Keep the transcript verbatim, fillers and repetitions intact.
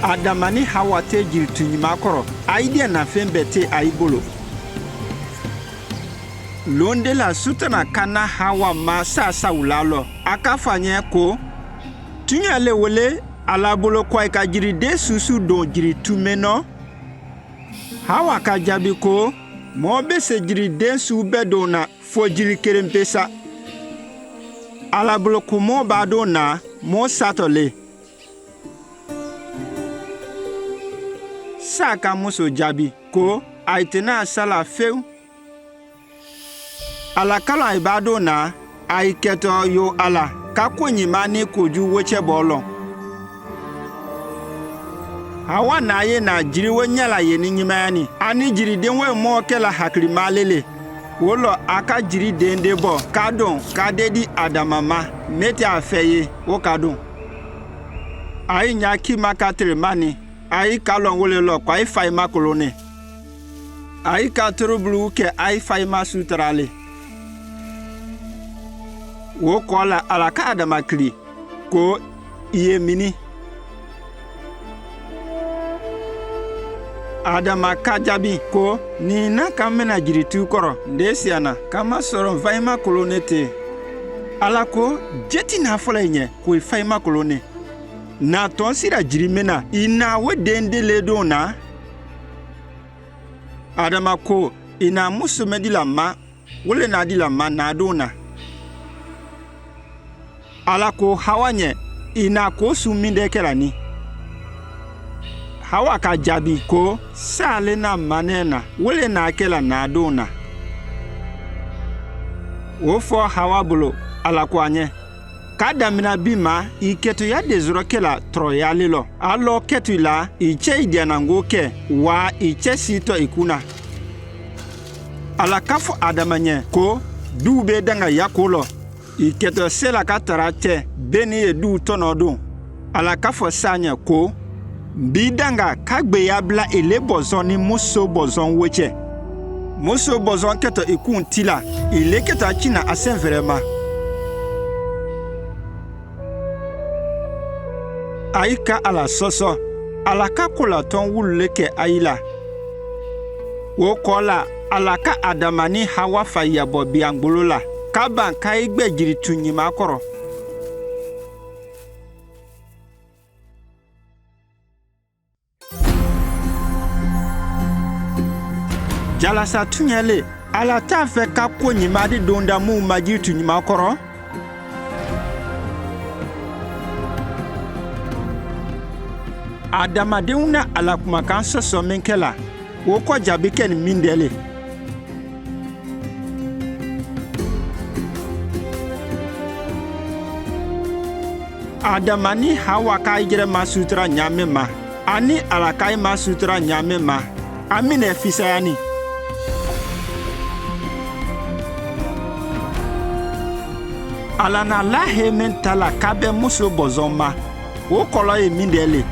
Adama ni Hawa te jiri tunyima kọrọ, aidina fenbe te aibolo. Loonde la sutana kana Hawa ma sa sawula lọ, aka fanye ko, tunyale wele, ala bolo kwai ka jiri de susu don jiri tume no? Hawa ka jabi ko, mo bese jiri de su be dona fo jiri kerempe sa. Ala bolo ko mo ba dona, mo satole. Sa ka musu jabi ko, aitena sala few. Ala kalọ ai ba dona, aiketo yo ala, ka kwe nyima ni koju wece bolo. Hawa na ye na jiri we nyala ye ni nyima ya ni, ani jiri de we mo kela hakiri ma lele. Wolo aka jiri dende bo, ka don, ka dedi Adama ma, mete afe ye, o ka don. Ai nya ki ma ka tere mani, ai ka lon wele lọ kwai fai ma kolone. Ai ka toro bulu ke ai fai ma sutarale. Wo kola ala ka Adama kili, ko iye mini. Adama ka jabi ko, ni na ka mena jiri tu kọrọ, nde siana, ka ma soro fai ma kolone te. Ala ko, jeti na fọlọ nye, ko ifai ma kolone. Na tọn sira jiri mena, ina we dende le dona. Adama ko, ina musu me dila ma, wele na dila ma na dona. Ala ko Hawa nye, ina ko su minde kela ni. Hawa ka jabi ko, sale na mane na, wele na kela na dona. Wo fo Hawa bolo, ala ko anye. Ka damina bi ma, iketo ya dezoro kela toro ya lelọ. Alo keto ila, ice idiana ngo ke, wa ice sito ikuna. Ala ka fo Adama nye ko, du be danga ya kolọ. Iketo sela ka tara te, beni ye du tono dun. Ala ka fo sa nye ko, Bi danga ka gbe ya bla ile bozon ni muso bozon wece. Muso bozon keto ikun tila, ile keto akina asenverema. Aika ala soso, ala ka kola tọn wulule ke aila. Wo kola, ala ka Adama ni Hawa fa yabọ bia ngbolo la, ka ban ka igbe jiri tunyima kọrọ. Jalasa tunyale, ala ta fe ka ko nyima di donda mu ma jiri tunyima kọrọ. Adama de una ala kuma kan soso min kela. Wo ko jabi ken mindele. Adama ni Hawa ka ijere ma sutura nyame ma. Ani ala ka ima sutura nyame ma. Amine fisaya ni. Ala na lahe min tala ka be muso bozon ma. Wo kolo ye mindele.